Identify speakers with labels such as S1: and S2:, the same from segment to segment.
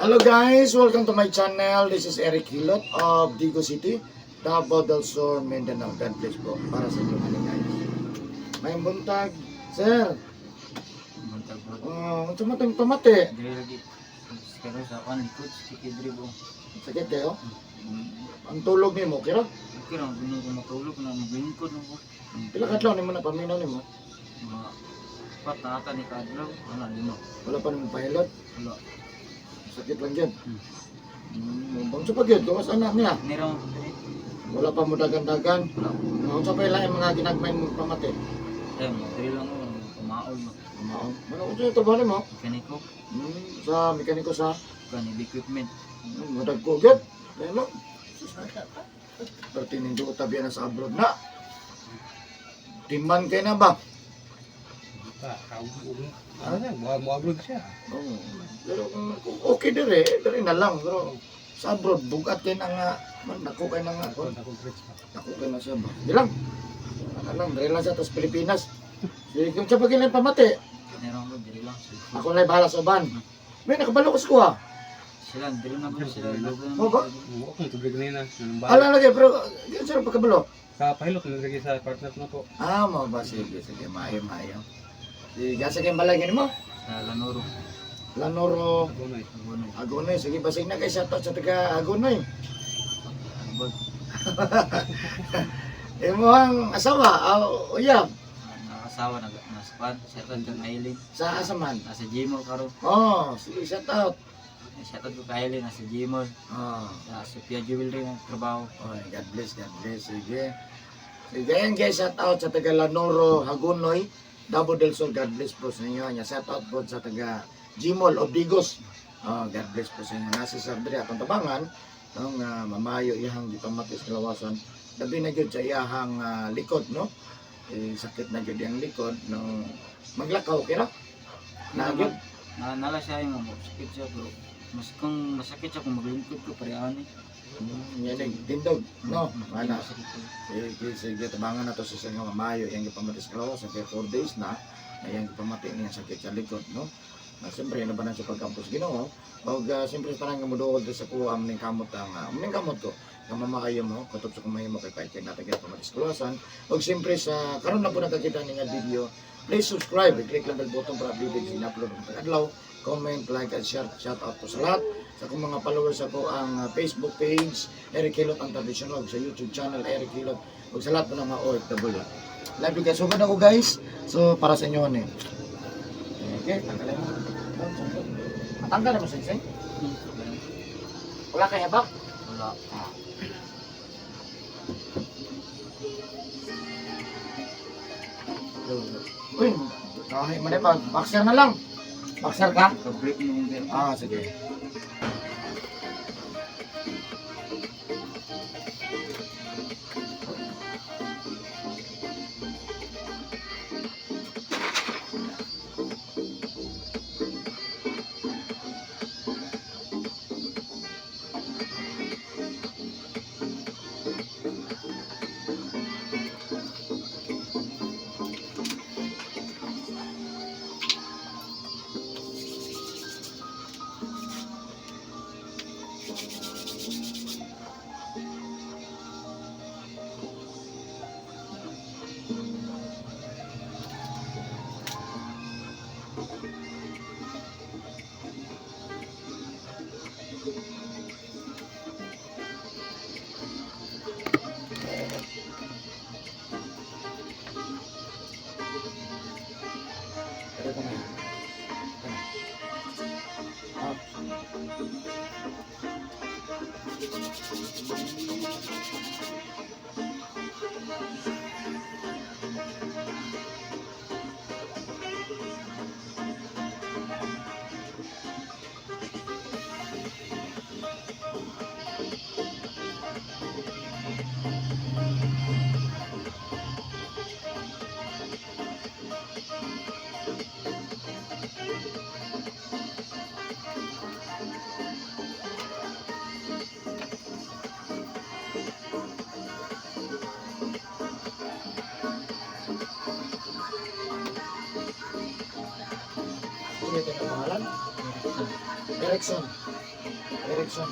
S1: Hello guys, welcome to my channel. This is Eric Hilot of Digos City, Davao del Sur, Mindanao. God bless po para sa inyo ano guys. May buntag, sir.
S2: Buntag bro.
S1: Unsa man tong pamati?
S2: Diri lagi. Karon sa kan likod sikit diri bro.
S1: Sakit kayo? Ang tulog nimo, kira?
S2: Okay ra kuno ko matulog na maglingkod na ko.
S1: Pila ka adlaw nimo na paminaw nimo?
S2: Mga pat na ata ni kaadlaw, ana lima.
S1: Wala pa nimo pahilot.
S2: Wala.
S1: Sakit lang gyud. Unsa pa gyud gawas anak niya?
S2: Nira mo diri.
S1: Wala pa mo dagan-dagan.
S2: Wala.
S1: Unsa pa ilaing mga ginagmay mong pamati?
S2: Eh, mo diri lang ko kumaon mo.
S1: Kumaon. Ano unsa yung trabaho nimo?
S2: Mekaniko,
S1: Sa mekaniko sa
S2: kan equipment.
S1: Madag ko gyud. Pero pertinin ko tabi na sa abroad na. Timan kay na ba?
S3: Pa, ano na, mo abroad siya.
S1: Oo. Pero kung okay dire, dire na lang. Pero sa abroad, bugat kay na nga. Man, nako kay na nga.
S3: Ako, ako grades pa.
S1: Nako kay na siya ba? Di lang. Ano lang, dire lang siya tas Pilipinas. Sige, kung siya pag pamati,
S2: Nira mo diri lang.
S1: ako na bahala sa uban. May nakabalo ko sa kuha.
S2: Sila diri na bro sila.
S1: Oh, ba?
S3: Oo, akong tubig nila. Anong ba?
S1: Ala lagi, pero yun sir, pagkabalo.
S3: Sa pahilot, nalagay sa partner na po.
S1: Ah, mo ba? Sige, sige, maayo, maayo. Sige, sige, balagin mo.
S2: Sa Lanoro.
S1: Lanoro,
S3: Agonoy.
S2: Agonoy.
S1: Agonoy. Sige, basig na kay shoutout sa taga Agonoy.
S2: Abog.
S1: Imo ang asawa, ah, uyab,
S2: Nakasawa nag nasa pan, shout out kang Aileen.
S1: sa asaman.
S2: Nasa Gmall karon.
S1: Oh, sige, shoutout.
S2: Shout out ko kay Aileen nasa Gmall.
S1: Oh.
S2: Sa Sophia Jewelry ng trabaho.
S1: Oy, God bless, God bless. Sige. Sige, ayan guys, shout out sa taga Lanoro, Hagunoy, Davao del Sur. God bless po sa inyo. Anya, shout out po sa taga Gmall of Digos. Oh, God bless po sa inyo. Nasa Sir Dre, atong tabangan, nung mamayo iyahang gipamatis kalawasan. Labi na gyud sa iyahang likod, no? Eh, sakit na gyud iyang likod, no? Maglakaw kira? Na gyud.
S2: Na nala siya yung mo sakit siya pero mas kung masakit siya kung maglingkod ko parehan eh.
S1: Yan eh, tindog, no? Ana.
S2: Masakit ko.
S1: Sige, sige, tabangan na to sa isang mamayo, yung gipamati sa kalawasan, kaya 4 days na, na yung gipamati niya sakit sa likod, no? Na siyempre, na ba na sa pagkampos Ginoo, o siyempre parang nga muduol sa kuha, amning kamot ang, amning kamot ko, nga mamaayo mo, kutob sa kumayo mo kay kahit kay natin kaya pamati sa kalawasan, o siyempre sa, karon na po nakakita ni nga video, please subscribe, i-click lang bell button para updated sa in-upload ng adlaw, comment, like, and share, shout out po sa lahat. Sa akong mga followers ako ang Facebook page, Eric Hilot ang traditional, sa YouTube channel, Eric Hilot, ug sa lahat po ng mga OFW. Live you guys. Sugod ako guys. So para sa inyo ni. Okay, tanggalin mo. Matanggal mo sa isang. Wala kaya ba?
S2: Wala.
S1: Uy, kahi man ba? Boxer na lang. Boxer ka?
S2: Ka-break mo yung bell.
S1: Ah, sige. Erickson. Erickson.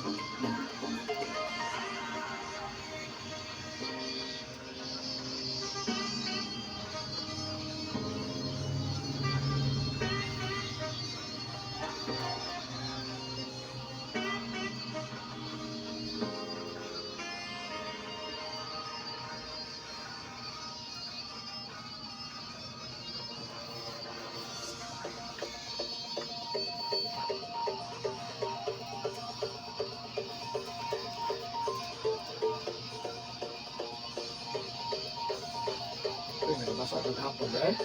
S1: Uy, nagabasa ka hapon eh.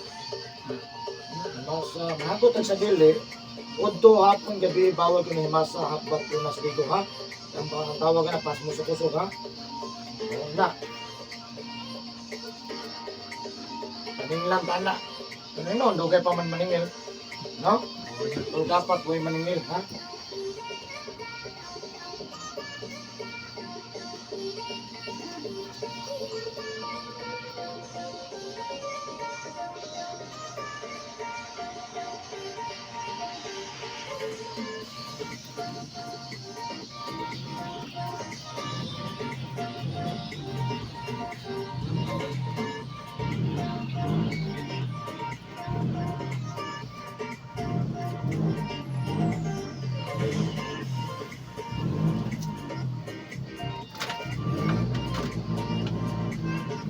S1: Masa, mahakot ang sa dili. Udto hapon gabi bawal ko ni masa hapbat ko na sa ligo ha. Ang tawag na pas mo sa kusog ha. Ayun na. Maninglan ta na. Ano no, dugay pa man maningil. No? Pero dapat way maningil ha.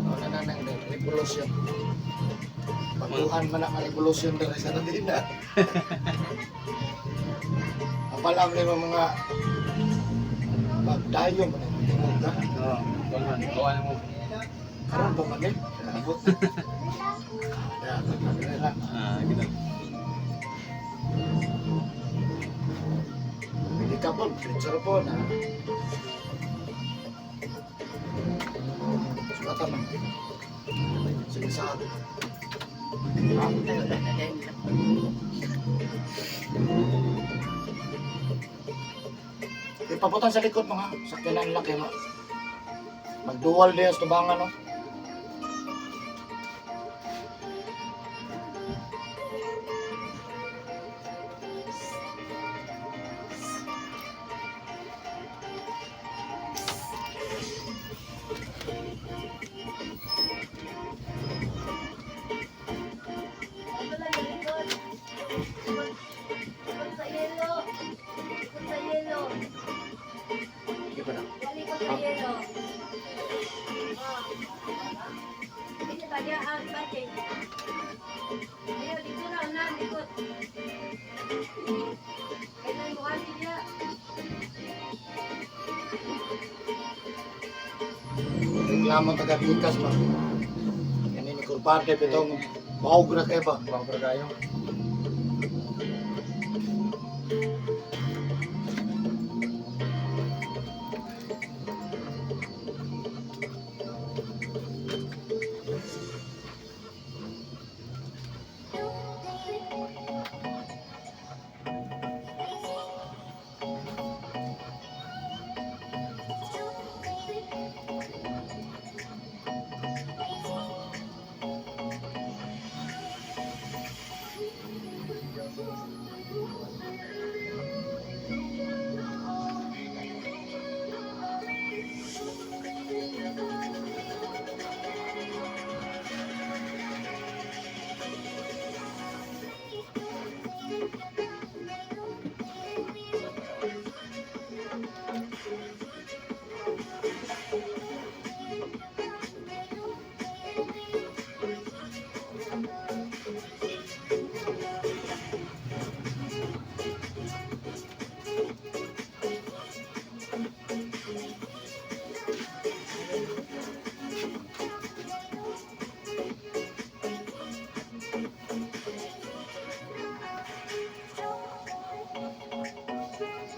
S1: Oh, na na na revolution. Baguhan man ang revolution diri sa Nadina. Apalam ni mga bagdayo man ang tingog ka.
S3: Oo. Kuhan. Kuhan mo.
S1: Karon pa man eh. Abot. Ya, tagla na.
S3: Ah, gina.
S1: Pili ka po, picture po na. Sugatan man. Sige sa atin. Ipaputan sa likod mga sakyanan lang kayo. Magdual diya sa tubangan no.
S4: Likod sa yelo. Likod sa yelo.
S1: Sige pa na.
S4: Likod sa yelo. Ah. Hindi sa tagyaan, bakit? Ayaw, dito na, una, likod. Kailan mo kasi niya?
S1: Reklamo taga Pikas ba? Yan ni Kurbate bitong baog ra kay ba?
S3: Bago ra kayo.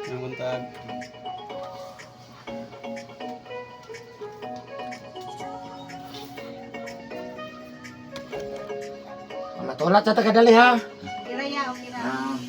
S3: Nang buntag.
S1: Wala tolat sa taga dali ha.
S4: Kira ya, okay na.
S1: Ah.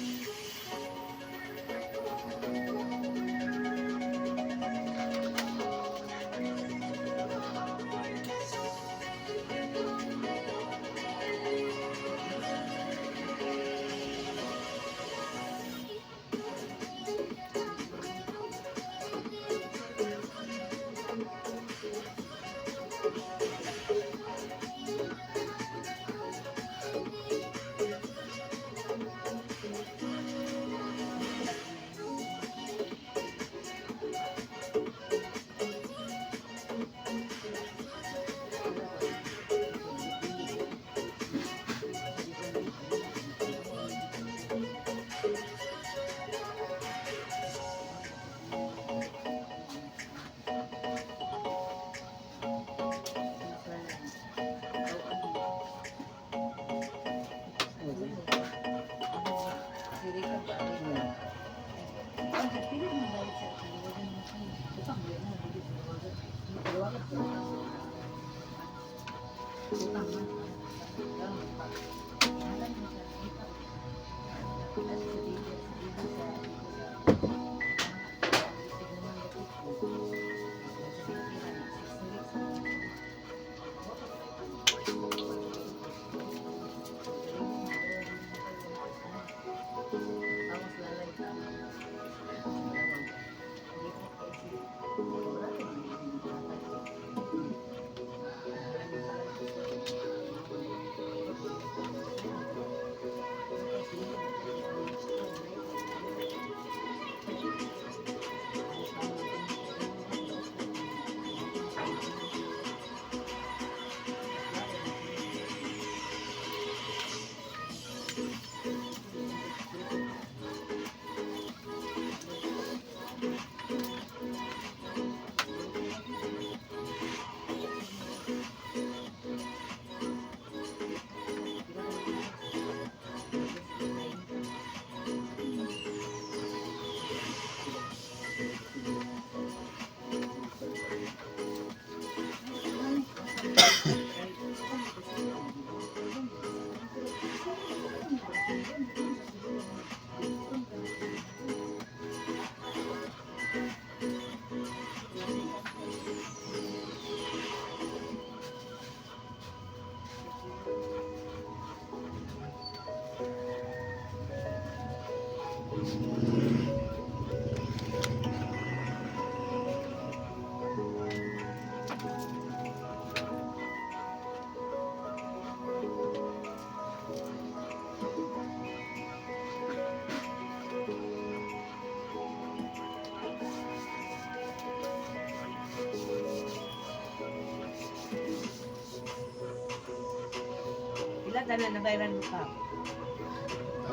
S5: Pila tanan nabayran mo pa?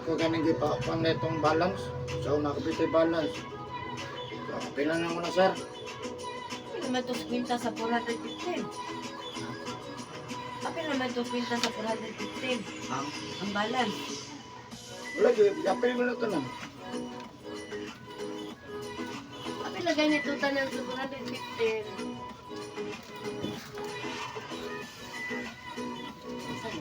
S1: Ako ganing gipa pang netong balance. So nakabitay balance. So, pila na mo na, sir.
S4: Apil naman to kwinta sa 415. Apil naman to kwinta sa 415. Ang balance.
S1: Wala gyud, apil mo na to na.
S4: Apil na ganito tanan sa 415. Ay,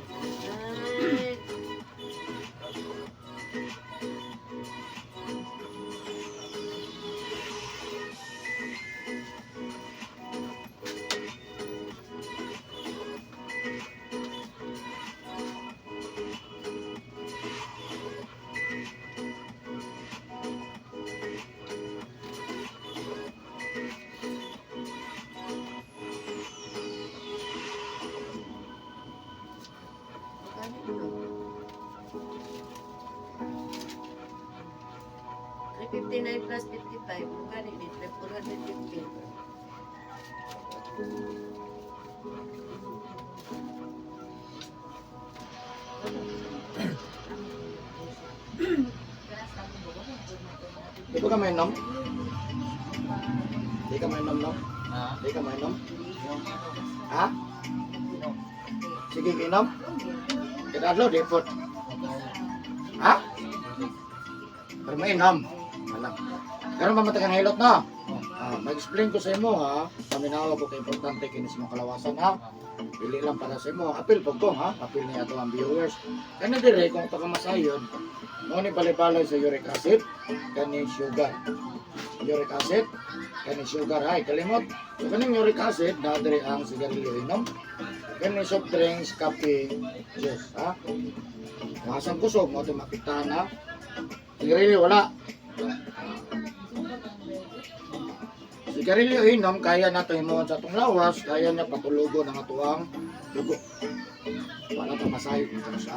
S4: magkano ito? 359 plus 55, magkano ini? 415.
S1: Di ba ka may nom? Di ka may nom, no?
S2: Ha?
S1: Di ka may nom? Ha? Sige, ginom. Kinadlo, di po. Ha? Pero may inom. Wala. Pero mamatay kang hilot na. Ah, mag-explain ko sa imo ha. Paminawa ko kay importante kini sa mga kalawasan ha. Dili lang para sa imo. Apil po ko ha. Apil ni ato ang viewers. Kani dire kung pagkamasayon, mo ni balay-balay sa uric acid, kani sugar. Uric acid, kani sugar hay kalimot. So kaning uric acid na dire ang sigarilyo inom. Kani soft drinks, kape, juice ha. Kung asang kusog mo ito makita na. Sigarilyo wala. Sigarilyo inom, kaya na ito himuon sa atong lawas, kaya niya patulugo ng atuang dugo. Wala pa masayo kung ano siya.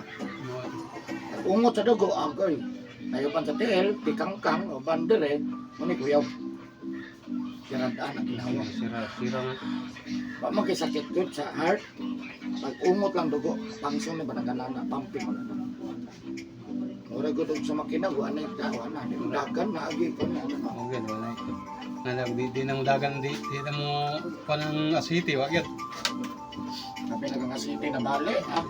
S1: Ungot sa dugo, agoy. Nayupan sa tiil, tikangkang, o bandere, muni kuyaw. Siradaan ang ginawa.
S3: Sira, sira nga.
S1: Wa man kay sakit gud sa heart. Pag ungot lang dugo, pangso ni ba na pumping wala na. Mura gud og sa makina, wa na ikaw na, di mo dagan na agi ko na. Ano.
S3: Okay, wala. Nga di di nang dagan di di na mo panang asiti wa gyud.
S1: Sabi na nga city na bali, ha?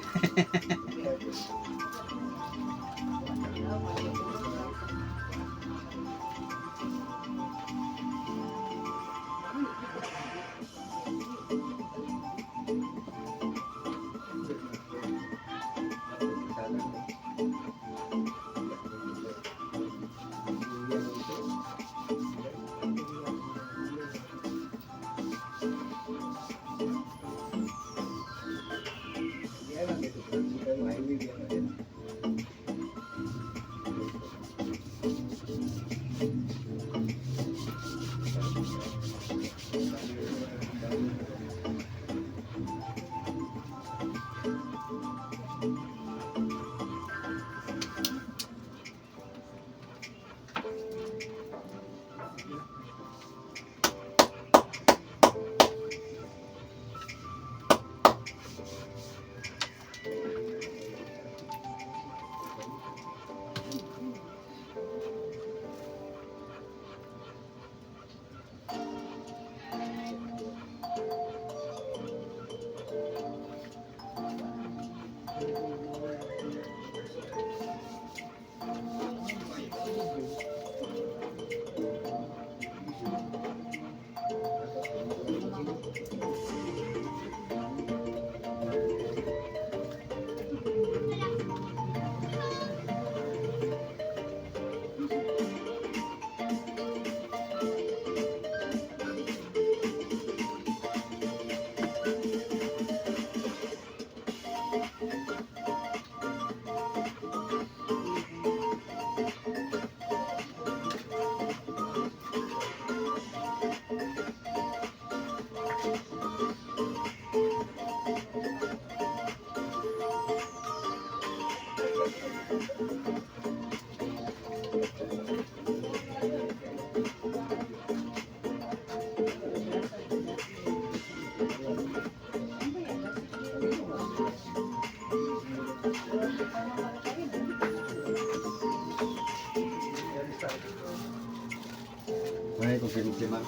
S3: Ay, kung 50 man.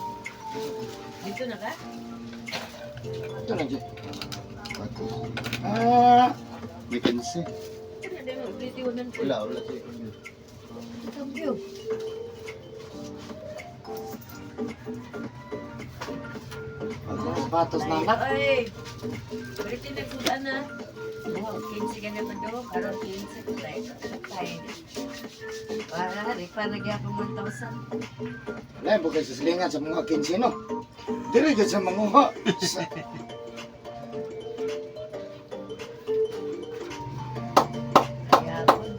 S5: Dito na ka?
S1: Ito na, Jay. Ah,
S3: May 15.
S4: Ito na din, 21.
S3: Wala, wala siya.
S4: Cambio.
S1: Sapatos na anak.
S4: Ay! Pwede na kuda na. Oh, 15 ka na pa do. Karon 15 ko tayo. Tayo. Para, ripa na gyapon 1,000.
S1: Wala, bukay sa silingan sa mga 15, no? Dili gyud sa manguha.
S4: Gyapon.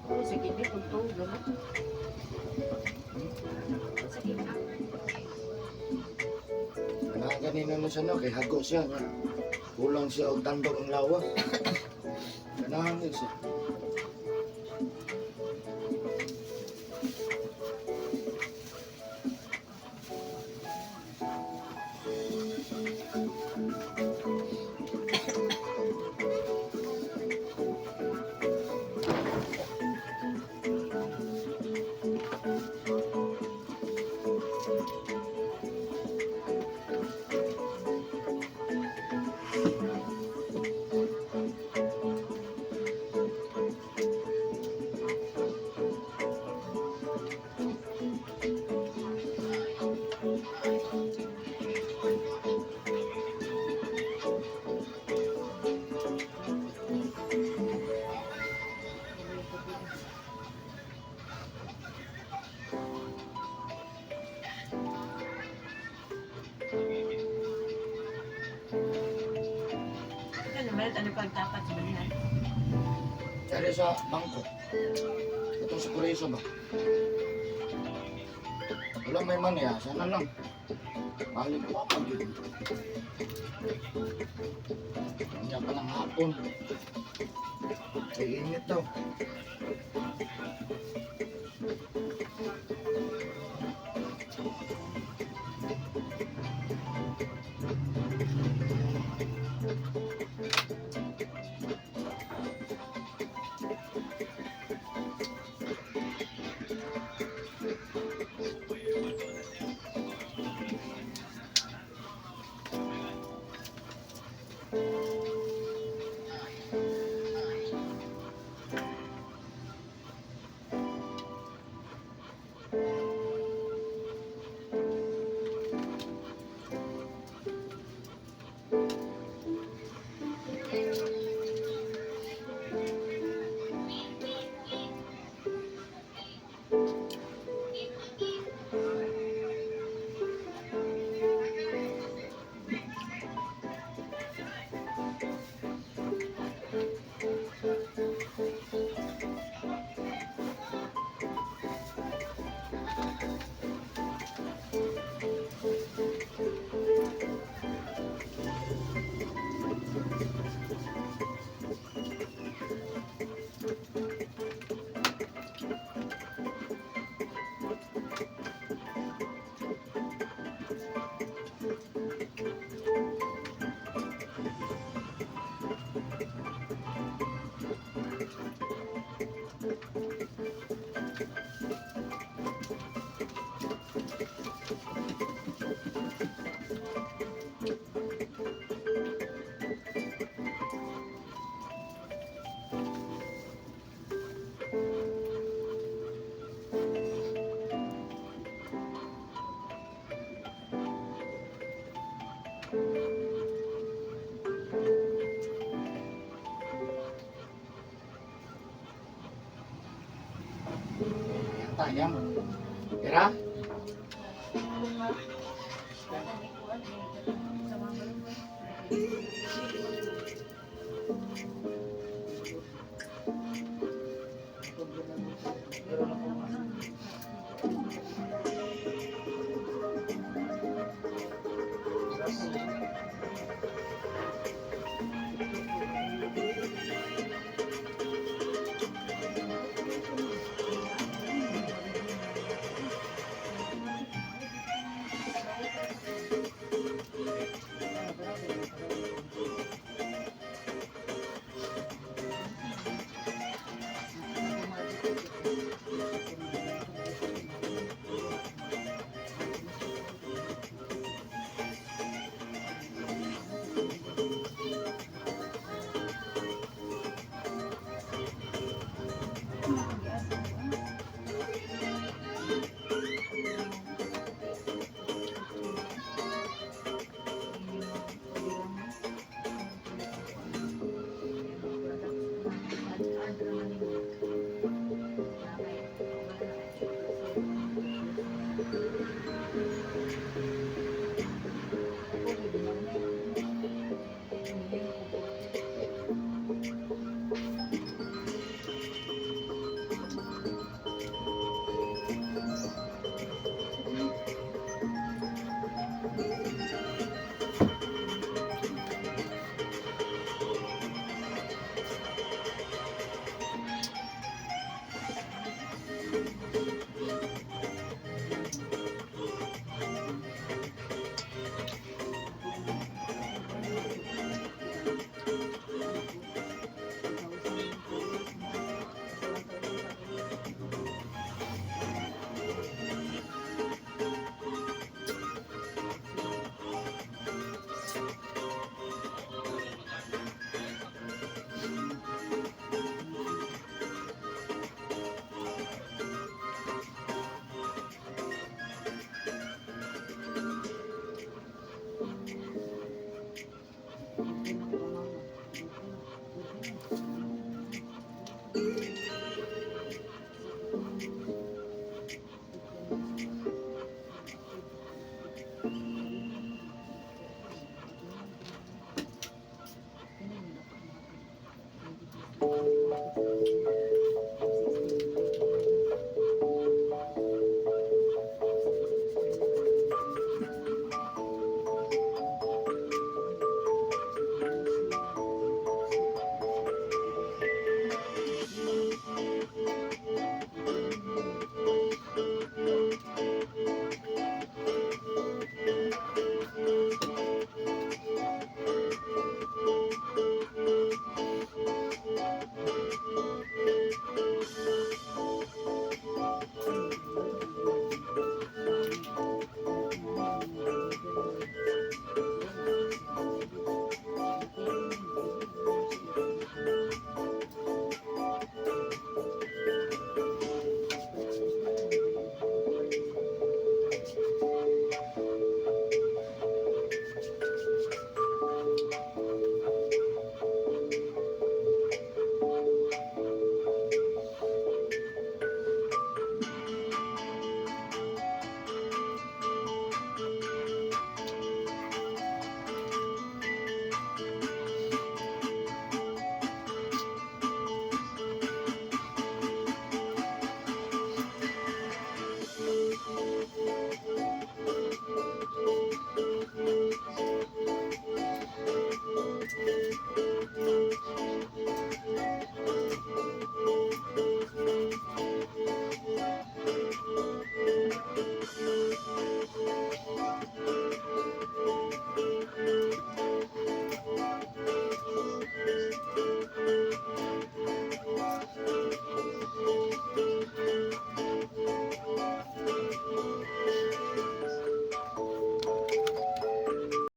S4: Oh, sige, di kung tulo. Sige.
S1: Na kanina na siya no, kay hago siya nga. Kulang siya og tandok ang lawa. Ganahan yun siya.
S5: Ito naman, ano pang tapat sa balihan?
S1: Dari sa bangko. Itong sa Koreso ba? Wala may money ah. Sana lang. Balik ko pa yun. Kanya pa ng hapon. Ay, init daw. Yang pera?